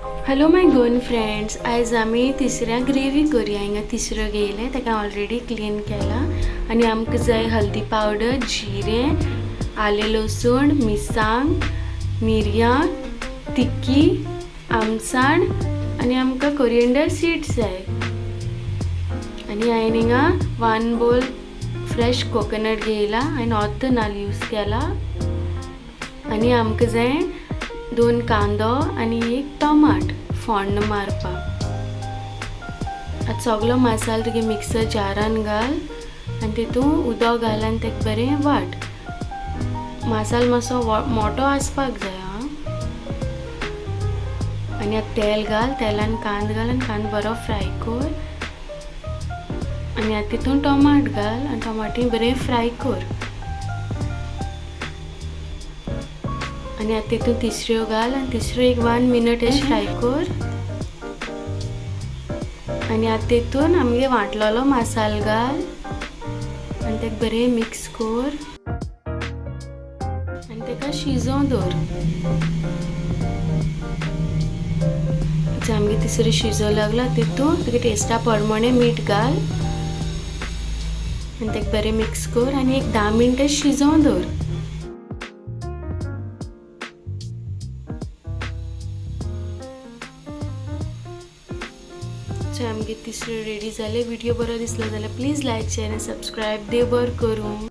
Hello my Goan friends, आयज आमी तिसऱ्या ग्रेवी करूया. हिंगा तिसरो घेयलें, ताका ऑलरेडी क्लीन केला. आनी आमकां जाय हल्दी पावडर, जिरें, आलें लसूण, मिरसांग, मिरयां, तिकी, आमसाण आनी आमकां कोरिएंडर सीड्स जाय. आनी हांवें हिंगा 1 बोल फ्रेश कोकोनट घेयला. हांवें अर्द नाल्ल यूज केला. आनी आमकां जाय 2 कांदो आनी 1 टमाट फोण्ण मारपाक. आतां सगलो मसालो तुगे मिक्सर जारान घाल आनी तितून उदक घाल आनी ताका बरें वाट. मसालो मातसो मोटो आसपाक जाय. आं, आनी आतां तेल घाल, तेलान कांदो घाल आनी कांदो बरो फ्राय कर. आनी आतां तितून टमाट घाल आनी टमाटी बरें फ्राय कर. आनी आतां तितून तिसऱ्यो घाल आनी तिसऱ्यो एक 1 मिनट अशें फ्राय कर. आनी आतां तितून आमगे वांटलेलो मसालो घाल आनी ताका बरें मिक्स कर आनी ताका शिजोवंक दवर. आमगे तिसरो शिजोवंक लागला तितून तुगे टेस्टा प्रमाणे मीठ घाल आनी ताका बरें मिक्स कर आनी एक 10 मिनटां शिजोवंक दवर. आमगे तिसरो रेडी जालें. व्हिडिओ बरो दिसलो जाल्यार प्लीज लायक, शेअर आनी सबस्क्रायब. देव बरें करूं.